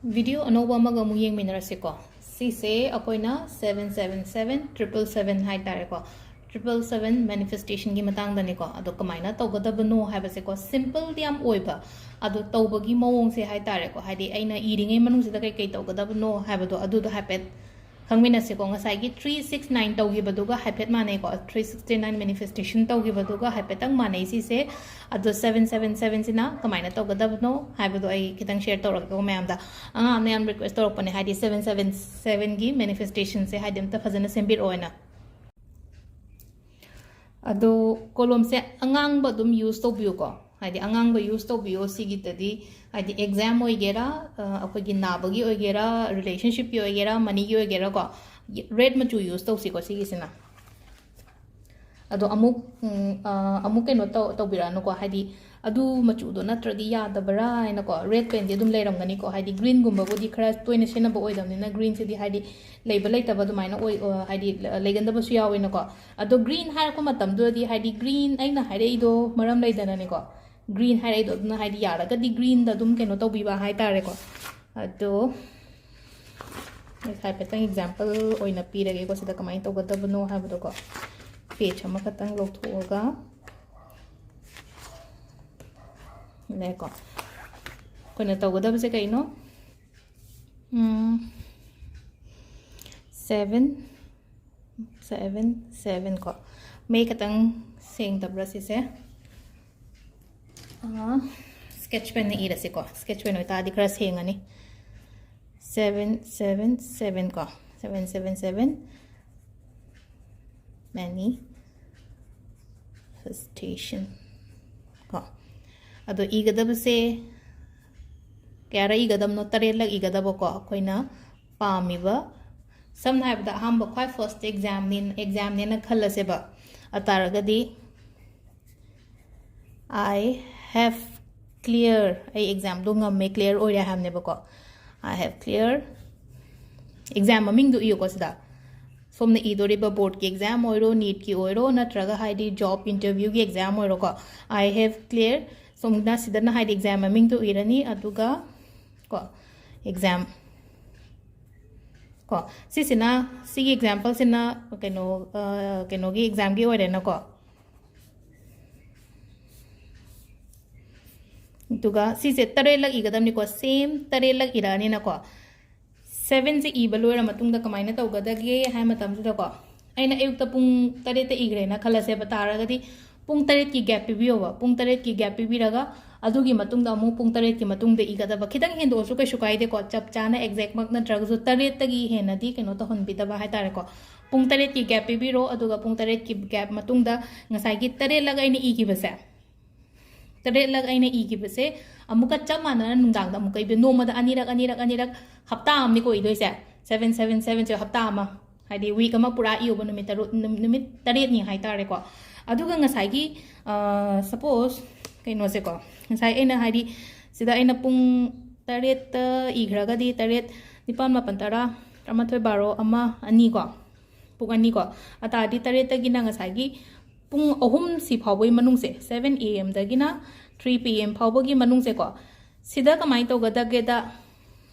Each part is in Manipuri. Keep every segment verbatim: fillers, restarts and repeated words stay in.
ꯚꯤꯗꯤꯑꯣ ꯑꯅꯧꯕ ꯑꯃꯒ ꯑꯃꯨꯛ ꯌꯦꯡꯃꯤꯟꯅꯔꯁꯤꯀꯣ꯫ ꯁꯤꯁꯦ ꯑꯩꯈꯣꯏꯅ seven seven seven triple seven ꯍꯥꯏ ꯇꯥꯔꯦꯀꯣ, triple seven manifestationꯒꯤ ꯃꯇꯥꯡꯗꯅꯤꯀꯣ꯫ ꯑꯗꯣ ꯀꯃꯥꯏꯅ ꯇꯧꯒꯗꯕꯅꯣ ꯍꯥꯏꯕꯁꯦꯀꯣ, simpleꯗꯤ ꯌꯥꯝ ꯑꯣꯏꯕ, ꯑꯗꯣ ꯇꯧꯕꯒꯤ ꯃꯑꯣꯡꯁꯦ ꯍꯥꯏ ꯇꯥꯔꯦꯀꯣ, ꯍꯥꯏꯗꯤ ꯑꯩꯅ ꯏꯔꯤꯉꯩ ꯃꯅꯨꯡꯁꯤꯗ ꯀꯩ ꯀꯩ ꯇꯧꯒꯗꯕꯅꯣ ꯍꯥꯏꯕꯗꯣ, ꯑꯗꯨꯗꯣ ꯍꯥꯏꯐꯦꯠ ꯈꯪꯃꯤꯟꯅꯁꯤꯀꯣ꯫ ꯉꯁꯥꯏꯒꯤ three six nine ꯇꯧꯈꯤꯕꯗꯨꯒ ꯍꯥꯏꯐꯦꯠ ꯃꯥꯟꯅꯩꯀꯣ, three sixty nine manifestation ꯇꯧꯈꯤꯕꯗꯨꯒ ꯍꯥꯏꯐꯦꯠꯇꯪ ꯃꯥꯟꯅꯩ ꯁꯤꯁꯦ꯫ ꯑꯗꯣ seven seven seven ꯁꯤꯅ ꯀꯃꯥꯏꯅ ꯇꯧꯒꯗꯕꯅꯣ ꯍꯥꯏꯕꯗꯣ ꯑꯩ ꯈꯤꯇꯪ share ꯇꯧꯔꯛꯀꯦꯀꯣ ꯃꯌꯥꯝꯗ꯫ ꯑꯉꯥꯡꯅ ꯌꯥꯝ request ꯇꯧꯔꯛꯄꯅꯦ, ꯍꯥꯏꯗꯤ seven seven sevenꯒꯤ manifestationꯁꯦ ꯍꯥꯏꯗꯤ ꯑꯝꯇ ꯐꯖꯅ ꯁꯦꯝꯕꯤꯔꯛꯑꯣꯅ꯫ ꯑꯗꯣ ꯀꯣꯂꯣꯝꯁꯦ ꯑꯉꯥꯡꯕ ꯑꯗꯨꯝ use ꯇꯧꯕꯤꯌꯨꯀꯣ, ꯍꯥꯏꯗꯤ ꯑꯉꯥꯡꯕ use ꯇꯧꯕꯤꯌꯣ ꯁꯤꯒꯤꯗꯗꯤ, ꯍꯥꯏꯗꯤ exam ꯑꯣꯏꯒꯦꯔꯥ, ꯑ, ꯑꯩꯈꯣꯏꯒꯤ ꯅꯥꯕꯒꯤ ꯑꯣꯏꯒꯦꯔꯥ, relationshipꯀꯤ ꯑꯣꯏꯒꯦꯔꯥ, moneyꯒꯤ ꯑꯣꯏꯒꯦꯔꯥꯀꯣ, red ꯃꯆꯨ use ꯇꯧꯁꯤꯀꯣ ꯁꯤꯒꯤꯁꯤꯅ꯫ ꯑꯗꯣ ꯑꯃꯨꯛ, ꯎꯝ, ꯑ, ꯑꯃꯨꯛ ꯀꯩꯅꯣ ꯇꯧ-, ꯇꯧꯕꯤꯔꯛꯑꯅꯨꯀꯣ, ꯍꯥꯏꯗꯤ ꯑꯗꯨ ꯃꯆꯨꯗꯣ ꯅꯠꯇ꯭ꯔꯗꯤ ꯌꯥꯗꯕ꯭ꯔꯥ ꯍꯥꯏꯅꯀꯣ, red penꯗꯤ ꯑꯗꯨꯝ ꯂꯩꯔꯝꯒꯅꯤꯀꯣ, ꯍꯥꯏꯗꯤ greenꯒꯨꯝꯕꯕꯨꯗꯤ ꯈꯔ ꯇꯣꯏꯅ ꯁꯤꯖꯤꯟꯅꯕ ꯑꯣꯏꯗꯕꯅꯤꯅ greenꯁꯤꯗꯤ ꯍꯥꯏꯗꯤ ꯂꯩꯕ ꯂꯩꯇꯕ ꯑꯗꯨꯃꯥꯏꯅ ꯑꯣꯏ, ꯑ, ꯍꯥꯏꯗꯤ ꯂ-, ꯂꯩꯒꯟꯗꯕꯁꯨ ꯌꯥꯎꯋꯦꯅꯀꯣ꯫ ꯑꯗꯣ green ꯍꯥꯏꯔꯛꯄ ꯃꯇꯝꯗꯨꯗꯗꯤ ꯍꯥꯏꯗꯤ green ꯑꯩꯅ ꯍꯥꯏꯔꯛꯏꯗꯣ ꯃꯔꯝ ꯂꯩꯗꯅꯅꯦꯀꯣ, green ꯍꯥꯏꯔꯛꯏꯗꯣ ꯑꯗꯨꯅ ꯍꯥꯏꯗꯤ ꯌꯥꯔꯒꯗꯤ greenꯗ ꯑꯗꯨꯝ ꯀꯩꯅꯣ ꯇꯧꯕꯤꯕ ꯍꯥꯏꯇꯥꯔꯦꯀꯣ꯫ ꯑꯗꯣ ꯑꯩ ꯍꯥꯏꯐꯦꯠꯇꯪ example ꯑꯣꯏꯅ ꯄꯤꯔꯒꯦꯀꯣ, ꯁꯤꯗ ꯀꯃꯥꯏꯅ ꯇꯧꯒꯗꯕꯅꯣ ꯍꯥꯏꯕꯗꯣꯀꯣ꯫ Page ꯑꯃꯈꯛꯇꯪ ꯂꯧꯊꯣꯛꯑꯒ ꯂꯩꯀꯣ, ꯑꯩꯈꯣꯏꯅ ꯇꯧꯒꯗꯕꯁꯦ ꯀꯩꯅꯣ? ꯎꯝ, seven seven seven ꯀꯣ꯫ ꯃꯌꯦꯛ ꯈꯤꯇꯪ ꯁꯦꯡꯗꯕ꯭ꯔꯥ ꯁꯤꯁꯦ? ꯑꯥ, sketch penꯅ ꯏꯔꯁꯤꯀꯣ, sketch pen ꯑꯣꯏꯇꯥꯔꯗꯤ ꯈꯔ ꯁꯦꯡꯉꯅꯤ꯫ Seven seven seven ꯀꯣ, seven seven seven, manifestation ꯀꯣ꯫ ꯑꯗꯣ ꯏꯒꯗꯕꯁꯦ ꯀꯌꯥꯔꯛ ꯏꯒꯗꯕꯅꯣ? ꯇꯔꯦꯠꯂꯛ ꯏꯒꯗꯕꯀꯣ꯫ ꯑꯩꯈꯣꯏꯅ ꯄꯥꯝꯃꯤꯕ, ꯁꯝꯅ ꯍꯥꯏꯔꯕꯗ ꯑꯍꯥꯟꯕ ꯈ꯭ꯋꯥꯏ first examꯅꯤ, examꯅꯦꯅ ꯈꯜꯂꯁꯦꯕ꯫ ꯑꯗꯨ ꯇꯥꯔꯒꯗꯤ I have clear, ꯑꯩ examꯗꯣ ꯉꯝꯃꯦ, clear ꯑꯣꯏꯔꯦ ꯍꯥꯏꯕꯅꯦꯕꯀꯣ꯫ I have clear, exam ꯃꯃꯤꯡꯗꯣ ꯏꯌꯨꯀꯣ ꯁꯤꯗ꯫ ꯁꯣꯝꯅ ꯏꯗꯣꯔꯤꯕ boardꯀꯤ exam ꯑꯣꯏꯔꯣ, NEETꯀꯤ ꯑꯣꯏꯔꯣ, ꯅꯠꯇ꯭ꯔꯒ ꯍꯥꯏꯗꯤ job interviewꯒꯤ exam ꯑꯣꯏꯔꯣꯀꯣ꯫ I have clear, ꯁꯣꯝꯅ ꯁꯤꯗꯅ ꯍꯥꯏꯗꯤ exam ꯃꯃꯤꯡꯗꯣ ꯏꯔꯅꯤ, ꯑꯗꯨꯒ ꯀꯣ, ꯑꯦꯛꯖꯥꯝ ꯀꯣ꯫ ꯁꯤꯁꯤꯅ, ꯁꯤꯒꯤ ꯑꯦꯛꯖꯥꯝꯄꯜꯁꯤꯅ ꯀꯩꯅꯣ, ꯑ, ꯀꯩꯅꯣꯒꯤ ꯑꯦꯛꯖꯥꯝꯒꯤ ꯑꯣꯏꯔꯦꯅꯀꯣ꯫ ꯑꯗꯨꯒ ꯁꯤꯁꯦ ꯇꯔꯦꯠꯂꯛ ꯏꯒꯗꯕꯅꯤꯀꯣ, ꯁꯦꯝ ꯇꯔꯦꯠꯂꯛ ꯏꯔꯛꯑꯅꯤꯅꯀꯣ꯫ ꯁꯚꯦꯟꯁꯦ ꯏꯕ ꯂꯣꯏꯔ ꯃꯇꯨꯡꯗ ꯀꯃꯥꯏꯅ ꯇꯧꯒꯗꯒꯦ ꯍꯥꯏ ꯃꯇꯝꯁꯤꯗꯀꯣ, ꯑꯩꯅ ꯑꯌꯨꯛꯇ ꯄꯨꯡ ꯇꯔꯦꯠꯇ ꯏꯈ꯭ꯔꯦꯅ ꯈꯜꯂꯁꯦꯕ, ꯇꯥꯔꯒꯗꯤ ꯄꯨꯡ ꯇꯔꯦꯠꯀꯤ ꯒꯦꯞ ꯄꯤꯕꯤꯌꯣꯕ꯫ ꯄꯨꯡ ꯇꯔꯦꯠꯀꯤ ꯒꯦꯞ ꯄꯤꯕꯤꯔꯒ ꯑꯗꯨꯒꯤ ꯃꯇꯨꯡꯗ ꯑꯃꯨꯛ ꯄꯨꯡ ꯇꯔꯦꯠꯀꯤ ꯃꯇꯨꯡꯗ ꯏꯒꯗꯕ꯫ ꯈꯤꯇꯪ ꯍꯦꯟꯗꯣꯛꯑꯁꯨ ꯀꯩꯁꯨ ꯀꯥꯏꯗꯦꯀꯣ, ꯆꯞ ꯆꯥꯅ ꯑꯦꯛꯖꯦꯛꯃꯛ ꯅꯠꯇ꯭ꯔꯒꯁꯨ ꯇꯔꯦꯠꯇꯒꯤ ꯍꯦꯟꯅꯗꯤ ꯀꯩꯅꯣ ꯇꯧꯍꯟꯕꯤꯗꯕ ꯍꯥꯏꯇꯥꯔꯦꯀꯣ꯫ ꯄꯨꯡ ꯇꯔꯦꯠꯀꯤ ꯒꯦꯞ ꯄꯤꯕꯤꯔꯣ, ꯑꯗꯨꯒ ꯄꯨꯡ ꯇꯔꯦꯠꯀꯤ ꯒꯦꯞ ꯃꯇꯨꯡꯗ ꯉꯁꯥꯏꯒꯤ ꯇꯔꯦꯠꯂꯛ ꯑꯩꯅ ꯏꯈꯤꯕꯁꯦ, ꯇꯔꯦꯠꯂꯛ ꯑꯩꯅ ꯏꯈꯤꯕꯁꯦ ꯑꯃꯨꯛꯀ ꯆꯞ ꯃꯥꯟꯅꯅ ꯅꯨꯡꯗꯥꯡꯗ ꯑꯃꯨꯛꯀ ꯏꯕ, ꯅꯣꯡꯃꯗ ꯑꯅꯤꯔꯛ, ꯑꯅꯤꯔꯛ, ꯑꯅꯤꯔꯛ, ꯍꯞꯇꯥ ꯑꯃꯅꯤꯀꯣ ꯏꯗꯣꯏꯁꯦ꯫ ꯁꯚꯦꯟ, ꯁꯚꯦꯟ, ꯁꯚꯦꯟꯁꯦ ꯍꯞꯇꯥ ꯑꯃ, ꯍꯥꯏꯗꯤ ꯋꯤꯛ ꯑꯃ ꯄꯨꯔꯥ ꯏꯌꯣꯕ, ꯅꯨꯃꯤꯠ ꯇꯔꯨꯛ, ꯅꯨꯝ-, ꯅꯨꯃꯤꯠ ꯇꯔꯦꯠꯅꯤ ꯍꯥꯏꯇꯥꯔꯦꯀꯣ꯫ ꯑꯗꯨꯒ ꯉꯁꯥꯏꯒꯤ, ꯑ, ꯁꯄꯣꯁ, ꯀꯩꯅꯣꯁꯦꯀꯣ, ꯉꯁꯥꯏ ꯑꯩꯅ ꯍꯥꯏꯗꯤ ꯁꯤꯗ ꯑꯩꯅ ꯄꯨꯡ ꯇꯔꯦꯠꯇ ꯏꯈ꯭ꯔꯒꯗꯤ ꯇꯔꯦꯠ, ꯅꯤꯄꯥꯜ, ꯃꯥꯄꯜ, ꯇꯔꯥ, ꯇꯔꯥꯃꯥꯊꯣꯏ, ꯕꯥꯔꯣ, ꯑꯃ, ꯑꯅꯤꯀꯣ, ꯄꯨꯡ ꯑꯅꯤꯀꯣ, ꯑꯇꯥꯔꯗꯤ ꯇꯔꯦꯠꯇꯒꯤꯅ ꯉꯁꯥꯏꯒꯤ ꯄꯨꯡ ꯑꯍꯨꯝ ꯁꯤ ꯐꯥꯎꯕꯒꯤ ꯃꯅꯨꯡꯁꯦ, ꯁꯚꯦꯟ ꯑꯦ ꯑꯦꯝꯗꯒꯤꯅ ꯊ꯭ꯔꯤ ꯄꯤ ꯑꯦꯝ ꯐꯥꯎꯕꯒꯤ ꯃꯅꯨꯡꯁꯦꯀꯣ, ꯁꯤꯗ ꯀꯃꯥꯏꯅ ꯇꯧꯒꯗꯒꯦꯗ,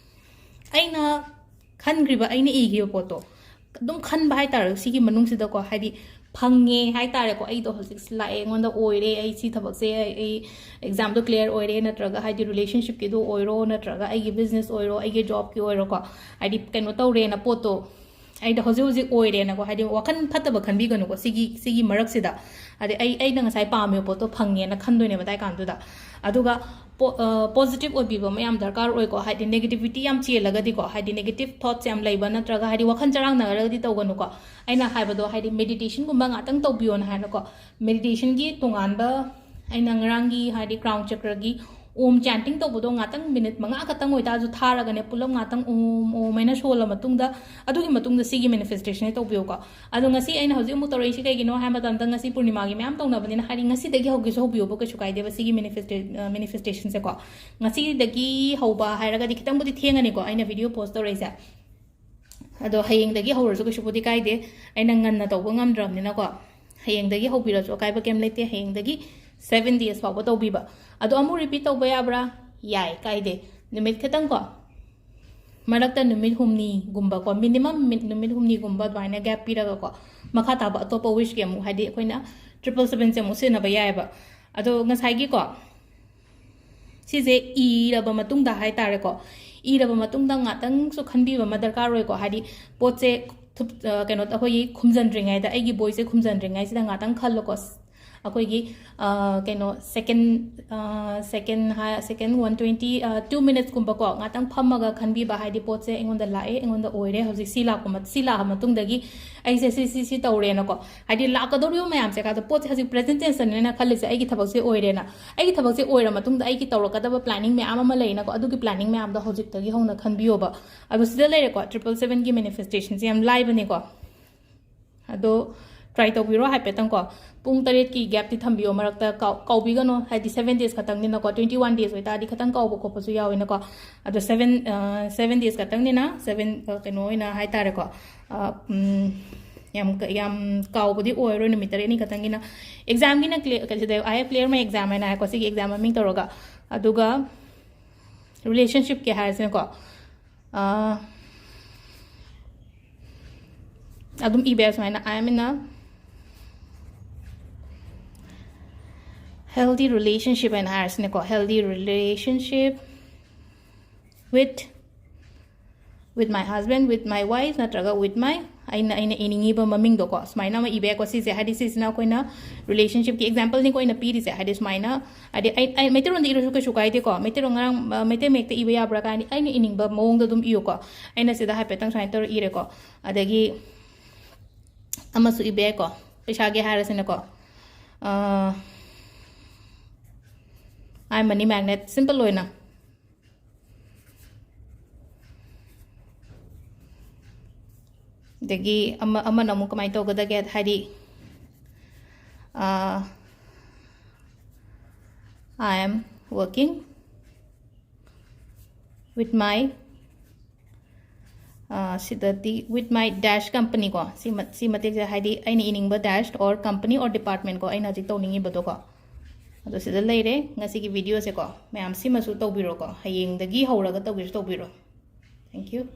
ꯑꯩꯅ ꯈꯟꯈ꯭ꯔꯤꯕ, ꯑꯩꯅ ꯏꯈꯤꯕ ꯄꯣꯠꯇꯣ ꯑꯗꯨꯝ ꯈꯟꯕ ꯍꯥꯏꯇꯥꯔꯦ꯫ ꯁꯤꯒꯤ ꯃꯅꯨꯡꯁꯤꯗꯀꯣ, ꯍꯥꯏꯗꯤ ꯐꯪꯉꯦ ꯍꯥꯏꯇꯥꯔꯦꯀꯣ, ꯑꯩꯗꯣ ꯍꯧꯖꯤꯛ ꯂꯥꯛꯑꯦ, ꯑꯩꯉꯣꯟꯗ ꯑꯣꯏꯔꯦ, ꯑꯩ ꯁꯤ ꯊꯕꯛꯁꯦ, ꯑꯩ, ꯑꯩ ꯑꯦꯛꯖꯥꯝꯗꯣ ꯀ꯭ꯂꯤꯌꯥꯔ ꯑꯣꯏꯔꯦ, ꯅꯠꯇ꯭ꯔꯒ ꯍꯥꯏꯗꯤ ꯔꯤꯂꯦꯁꯟꯁꯤꯞꯀꯤꯗꯣ ꯑꯣꯏꯔꯣ, ꯅꯠꯇ꯭ꯔꯒ ꯑꯩꯒꯤ ꯕꯤꯖꯤꯅꯦꯁ ꯑꯣꯏꯔꯣ, ꯑꯩꯒꯤ ꯖꯣꯕꯀꯤ ꯑꯣꯏꯔꯣꯀꯣ, ꯍꯥꯏꯗꯤ ꯀꯩꯅꯣ ꯇꯧꯔꯦꯅ ꯄꯣꯠꯇꯣ, ꯑꯩꯗꯣ ꯍꯧꯖꯤꯛ ꯍꯧꯖꯤꯛ ꯑꯣꯏꯔꯦꯅꯀꯣ, ꯍꯥꯏꯗꯤ ꯋꯥꯈꯜ ꯐꯠꯇꯕ ꯈꯟꯕꯤꯒꯅꯨꯀꯣ ꯁꯤꯒꯤ, ꯁꯤꯒꯤ ꯃꯔꯛꯁꯤꯗ꯫ ꯍꯥꯏꯗꯤ ꯑꯩ, ꯑꯩꯅ ꯉꯁꯥꯏ ꯄꯥꯝꯃꯤꯕ ꯄꯣꯠꯇꯣ ꯐꯪꯉꯦꯅ ꯈꯟꯗꯣꯏꯅꯦꯕ ꯑꯗꯥꯏ ꯀꯥꯟꯗꯨꯗ꯫ ꯑꯗꯨꯒ ꯄꯣ-, ꯑ, ꯄꯣꯖꯤꯇꯤꯚ ꯑꯣꯏꯕꯤꯕ ꯑꯃ ꯌꯥꯝ ꯗꯔꯀꯥꯔ ꯑꯣꯏꯀꯣ, ꯍꯥꯏꯗꯤ ꯅꯦꯒꯦꯇꯤꯚꯤꯇꯤ ꯌꯥꯝ ꯆꯦꯜꯂꯒꯗꯤꯀꯣ, ꯍꯥꯏꯗꯤ ꯅꯦꯒꯦꯇꯤꯚ ꯊꯣꯠꯁ ꯌꯥꯝ ꯂꯩꯕ, ꯅꯠꯇ꯭ꯔꯒ ꯍꯥꯏꯗꯤ ꯋꯥꯈꯜ ꯆꯔꯥꯡꯅꯔꯒꯗꯤ ꯇꯧꯒꯅꯨꯀꯣ꯫ ꯑꯩꯅ ꯍꯥꯏꯕꯗꯣ ꯍꯥꯏꯗꯤ ꯃꯦꯗꯤꯇꯦꯁꯟꯒꯨꯝꯕ ꯉꯥꯛꯇꯪ ꯇꯧꯕꯤꯌꯣꯅ ꯍꯥꯏꯅꯀꯣ, ꯃꯦꯗꯤꯇꯦꯁꯟꯒꯤ ꯇꯣꯉꯥꯟꯕ ꯑꯩꯅ ꯉꯔꯥꯡꯒꯤ ꯍꯥꯏꯗꯤ ꯀ꯭ꯔꯥꯎꯟ ꯆꯀ꯭ꯔꯒꯤ ꯑꯣꯝ ꯆꯦꯟꯇꯤꯡ ꯇꯧꯕꯗꯣ ꯉꯥꯛꯇꯪ ꯃꯤꯅꯤꯠ ꯃꯉꯥ ꯈꯛꯇꯪ ꯑꯣꯏꯇꯥꯔꯁꯨ ꯊꯥꯔꯒꯅꯦ, ꯄꯨꯂꯞ ꯉꯥꯛꯇꯪ ꯑꯣꯝ ꯑꯣꯝ ꯍꯥꯏꯅ ꯁꯣꯜꯂ ꯃꯇꯨꯡꯗ, ꯑꯗꯨꯒꯤ ꯃꯇꯨꯡꯗ ꯁꯤꯒꯤ ꯃꯦꯅꯤꯐꯦꯁꯇꯦꯁꯟꯁꯦ ꯇꯧꯕꯤꯌꯨꯀꯣ꯫ ꯑꯗꯣ ꯉꯁꯤ ꯑꯩꯅ ꯍꯧꯖꯤꯛ ꯑꯃꯨꯛ ꯇꯧꯔꯛꯏꯁꯤ ꯀꯩꯒꯤꯅꯣ ꯍꯥꯏ ꯃꯇꯝꯗ, ꯉꯁꯤ ꯄꯨꯔꯅꯤꯃꯥꯒꯤ ꯃꯌꯥꯝ ꯇꯧꯅꯕꯅꯤꯅ, ꯍꯥꯏꯗꯤ ꯉꯁꯤꯗꯒꯤ ꯍꯧꯒꯦꯁꯨ ꯍꯧꯕꯤꯌꯣꯕ, ꯀꯩꯁꯨ ꯀꯥꯏꯗꯦꯕ ꯁꯤꯒꯤ ꯃꯦꯅꯤꯐꯦꯁꯇꯦ-, ꯑ, ꯃꯦꯅꯤꯐꯦꯁꯇꯦꯁꯟꯁꯦꯀꯣ꯫ ꯉꯁꯤꯗꯒꯤ ꯍꯧꯕ ꯍꯥꯏꯔꯒꯗꯤ ꯈꯤꯇꯪꯕꯨꯗꯤ ꯊꯦꯡꯉꯅꯤꯀꯣ ꯑꯩꯅ ꯚꯤꯗꯤꯑꯣ ꯄꯣꯁ ꯇꯧꯔꯛꯏꯁꯦ꯫ ꯑꯗꯣ ꯍꯌꯦꯡꯗꯒꯤ ꯍꯧꯔꯁꯨ ꯀꯩꯁꯨꯕꯨꯗꯤ ꯀꯥꯏꯗꯦ, ꯑꯩꯅ ꯉꯟꯅ ꯇꯧꯕ ꯉꯝꯗ꯭ꯔꯕꯅꯤꯅꯀꯣ꯫ ꯍꯌꯦꯡꯗꯒꯤ ꯍꯧꯕꯤꯔꯁꯨ ꯑꯀꯥꯏꯕ ꯀꯩꯝ ꯂꯩꯇꯦ, ꯍꯌꯦꯡꯗꯒꯤ ꯁꯚꯦꯟ ꯗꯦꯖ ꯐꯥꯎꯕ ꯇꯧꯕꯤꯕ꯫ ꯑꯗꯣ ꯑꯃꯨꯛ ꯔꯤꯄꯤꯠ ꯇꯧꯕ ꯌꯥꯕ꯭ꯔꯥ? ꯌꯥꯏ, ꯀꯥꯏꯗꯦ꯫ ꯅꯨꯃꯤꯠ ꯈꯤꯇꯪ ꯀꯣ, ꯃꯔꯛꯇ ꯅꯨꯃꯤꯠ ꯍꯨꯝꯅꯤꯒꯨꯝꯕꯀꯣ, ꯃꯤꯅꯤꯃꯝ ꯅꯨꯃꯤꯠ ꯍꯨꯝꯅꯤꯒꯨꯝꯕ ꯑꯗꯨꯃꯥꯏꯅ ꯒꯦꯞ ꯄꯤꯔꯒꯀꯣ, ꯃꯈꯥ ꯇꯥꯕ ꯑꯇꯣꯞꯄ ꯋꯤꯁꯀꯤ ꯑꯃꯨꯛ, ꯍꯥꯏꯗꯤ ꯑꯩꯈꯣꯏꯅ ꯇ꯭ꯔꯤꯄꯜ ꯁꯕꯦꯟꯁꯦ ꯑꯃꯨꯛ ꯁꯤꯖꯤꯟꯅꯕ ꯌꯥꯏꯑꯕ꯫ ꯑꯗꯣ ꯉꯁꯥꯏꯒꯤꯀꯣ, ꯁꯤꯁꯦ ꯏꯔꯕ ꯃꯇꯨꯡꯗ ꯍꯥꯏ ꯇꯥꯔꯦꯀꯣ, ꯏꯔꯕ ꯃꯇꯨꯡꯗ ꯉꯥꯛꯇꯪꯁꯨ ꯈꯟꯕꯤꯕ ꯑꯃ ꯗꯔꯀꯥꯔ ꯑꯣꯏꯀꯣ꯫ ꯍꯥꯏꯗꯤ ꯄꯣꯠꯁꯦ ꯊꯨꯞ-, ꯑ, ꯀꯩꯅꯣ, ꯑꯩꯈꯣꯏꯒꯤ ꯈꯨꯝꯖꯟꯗ꯭ꯔꯤꯉꯩꯗ, ꯑꯩꯒꯤ ꯕꯣꯏꯁꯦ ꯈꯨꯝꯖꯟꯗ꯭ꯔꯤꯉꯩꯁꯤꯗ ꯉꯥꯛꯇꯪ ꯈꯜꯂꯣꯀꯣ꯫ ꯑꯩꯈꯣꯏꯒꯤ, ꯑ, ꯀꯩꯅꯣ, ꯁꯦꯀꯦꯟ, ꯑ, ꯁꯦꯀꯦꯟ ꯍꯥꯏ-, ꯁꯦꯀꯦꯟ ꯋꯥꯟ ꯇ꯭ꯋꯦꯟꯇꯤ, ꯑ, ꯇꯨ ꯃꯤꯅꯠꯁꯀꯨꯝꯕꯀꯣ, ꯉꯥꯛꯇꯪ ꯐꯝꯃꯒ ꯈꯟꯕꯤꯕ, ꯍꯥꯏꯗꯤ ꯄꯣꯠꯁꯦ ꯑꯩꯉꯣꯟꯗ ꯂꯥꯛꯑꯦ, ꯑꯩꯉꯣꯟꯗ ꯑꯣꯏꯔꯦ, ꯍꯧꯖꯤꯛ ꯁꯤ ꯂꯥꯛꯄ ꯃ-, ꯁꯤ ꯂꯥꯛꯑ ꯃꯇꯨꯡꯗꯒꯤ ꯑꯩꯁꯦ ꯁꯤ, ꯁꯤ, ꯁꯤ ꯇꯧꯔꯦꯅꯀꯣ꯫ ꯍꯥꯏꯗꯤ ꯂꯥꯛꯀꯗꯧꯔꯤꯕ ꯃꯌꯥꯝꯁꯦ, ꯀꯥꯗ ꯄꯣꯠꯁꯦ ꯍꯧꯖꯤꯛ ꯄ꯭ꯔꯦꯖꯦꯟ ꯇꯦꯟꯁꯇꯅꯦꯅ ꯈꯜꯂꯤꯁꯦ, ꯑꯩꯒꯤ ꯊꯕꯛꯁꯦ ꯑꯣꯏꯔꯦꯅ꯫ ꯑꯩꯒꯤ ꯊꯕꯛꯁꯦ ꯑꯣꯏꯔ ꯃꯇꯨꯡꯗ ꯑꯩꯒꯤ ꯇꯧꯔꯛꯀꯗꯕ ꯄ꯭ꯂꯥꯅꯤꯡ ꯃꯌꯥꯝ ꯑꯃ ꯂꯩꯅꯀꯣ, ꯑꯗꯨꯒꯤ ꯄ꯭ꯂꯥꯅꯤꯡ ꯃꯌꯥꯝꯗꯣ ꯍꯧꯖꯤꯛꯇꯒꯤ ꯍꯧꯅ ꯈꯟꯕꯤꯌꯣꯕ꯫ ꯑꯗꯣ ꯁꯤꯗ ꯂꯩꯔꯦꯀꯣ, ꯇ꯭ꯔꯤꯄꯜ ꯁꯕꯦꯟꯒꯤ ꯃꯦꯅꯤꯐꯦꯁꯇꯦꯁꯟꯁꯦ ꯌꯥꯝ ꯂꯥꯏꯕꯅꯦꯀꯣ꯫ ꯑꯗꯣ ꯇ꯭ꯔꯥꯏ ꯇꯧꯕꯤꯔꯣ ꯍꯥꯏꯐꯦꯠꯇꯪꯀꯣ꯫ ꯄꯨꯡ ꯇꯔꯦꯠꯀꯤ ꯒꯦꯞꯇꯤ ꯊꯝꯕꯤꯌꯣ ꯃꯔꯛꯇ, ꯀꯥꯎ-, ꯀꯥꯎꯕꯤꯒꯅꯣ, ꯍꯥꯏꯗꯤ ꯁꯕꯦꯟ ꯗꯦꯖ ꯈꯛꯇꯪꯅꯤꯅꯀꯣ, ꯇ꯭ꯋꯦꯟꯇꯤ ꯋꯥꯟ ꯗꯦꯖ ꯑꯣꯏꯇꯥꯔꯗꯤ ꯈꯤꯇꯪ ꯀꯥꯎꯕ ꯈꯣꯠꯄꯁꯨ ꯌꯥꯎꯋꯤꯅꯀꯣ꯫ ꯑꯗꯣ ꯁꯕꯦꯟ, ꯑ, ꯁꯕꯦꯟ ꯗꯦꯖ ꯈꯛꯇꯪꯅꯤꯅ, ꯁꯕꯦꯟ, ꯑ, ꯀꯩꯅꯣ ꯑꯣꯏꯅ ꯍꯥꯏ ꯇꯥꯔꯦꯀꯣ, ꯑ, ꯎꯝ, ꯌꯥꯝ ꯀ-, ꯌꯥꯝ ꯀꯥꯎꯕꯗꯤ ꯑꯣꯏꯔꯣꯏ, ꯅꯨꯃꯤꯠ ꯇꯔꯦꯠꯅꯤ ꯈꯛꯇꯪꯒꯤꯅ꯫ ꯑꯦꯛꯖꯥꯝꯒꯤꯅ ꯀ꯭ꯂꯤ-, ꯀ-, ꯁꯤꯗ "I have cleared my exam" ꯍꯥꯏꯅ ꯍꯥꯏꯀꯣ, ꯁꯤꯒꯤ ꯑꯦꯛꯖꯥꯝ ꯃꯃꯤꯡ ꯇꯧꯔꯒ꯫ ꯑꯗꯨꯒ ꯔꯤꯂꯦꯁꯟꯁꯤꯞꯀꯤ ꯍꯥꯏꯔꯁꯤꯅꯀꯣ, ꯑ, ꯑꯗꯨꯝ ꯏꯕ ꯌꯥꯏ ꯁꯨꯃꯥꯏꯅ, "I am in a healthy relationship" ꯍꯥꯏꯅ ꯍꯥꯏꯔꯁꯤꯅꯦꯀꯣ, "healthy relationship with, with my husband, with my wife" ꯅꯠꯇ꯭ꯔꯒ "with my", ꯑꯩꯅ, ꯑꯩꯅ ꯏꯅꯤꯡꯉꯤꯕ ꯃꯃꯤꯡꯗꯣꯀꯣ, ꯁꯨꯃꯥꯏꯅ ꯑꯃ ꯏꯕ ꯌꯥꯏꯀꯣ꯫ ꯁꯤꯁꯦ, ꯍꯥꯏꯗꯤ ꯁꯤꯁꯤꯅ ꯑꯩꯈꯣꯏꯅ ꯔꯤꯂꯦꯁꯟꯁꯤꯞꯀꯤ ꯑꯦꯛꯖꯥꯝꯄꯜꯅꯤꯀꯣ ꯑꯩꯅ ꯄꯤꯔꯤꯁꯦ꯫ ꯍꯥꯏꯗꯤ ꯁꯨꯃꯥꯏꯅ, ꯍꯥꯏꯗꯤ ꯑꯩ, ꯑꯩ ꯃꯩꯇꯩꯂꯣꯟꯗ ꯏꯔꯁꯨ ꯀꯩꯁꯨ ꯀꯥꯏꯗꯦꯀꯣ, ꯃꯩꯇꯩꯂꯣꯟ ꯉꯔꯥꯡ, ꯑ, ꯃꯩꯇꯩ ꯃꯌꯦꯛꯇ ꯏꯕ ꯌꯥꯕ꯭ꯔꯥ ꯀꯥꯏꯅ ꯑꯩꯅ ꯏꯅꯤꯡꯕ ꯃꯑꯣꯡꯗ ꯑꯗꯨꯝ ꯏꯌꯨꯀꯣ꯫ ꯑꯩꯅ ꯁꯤꯗ ꯍꯥꯏꯐꯦꯠꯇꯪ ꯁꯨꯃꯥꯏꯅ ꯇꯧꯔ ꯏꯔꯦꯀꯣ꯫ ꯑꯗꯒꯤ ꯑꯃꯁꯨ ꯏꯕ ꯌꯥꯏꯀꯣ, ꯄꯩꯁꯥꯒꯤ ꯍꯥꯏꯔꯁꯤꯅꯀꯣ꯫ ꯑ, "I am money magnet", simple ꯑꯣꯏꯅ꯫ ꯑꯗꯒꯤ ꯑꯃ, ꯑꯃꯅ ꯑꯃꯨꯛ ꯀꯃꯥꯏꯅ ꯇꯧꯒꯗꯒꯦ ꯍꯥꯏꯗꯤ, ꯑ, "I am working with my", ꯑ, ꯁꯤꯗꯗꯤ "with my dash company" ꯀꯣ, ꯁꯤ ꯃ-, ꯁꯤ ꯃꯇꯦꯛꯁꯦ ꯍꯥꯏꯗꯤ ꯑꯩꯅ ꯏꯅꯤꯡꯕ dash or company or department ꯀꯣ, ꯑꯩꯅ ꯍꯧꯖꯤꯛ ꯇꯧꯅꯤꯡꯉꯤꯕꯗꯣꯀꯣ꯫ ꯑꯗꯣ ꯁꯤꯗ ꯂꯩꯔꯦ ꯉꯁꯤꯒꯤ ꯚꯤꯗꯤꯑꯣꯁꯦꯀꯣ꯫ ꯃꯌꯥꯝ ꯁꯤꯃꯁꯨ ꯇꯧꯕꯤꯔꯣꯀꯣ, ꯍꯌꯦꯡꯗꯒꯤ ꯍꯧꯔꯒ ꯇꯧꯒꯦꯁꯨ ꯇꯧꯕꯤꯔꯣ꯫ Thank you.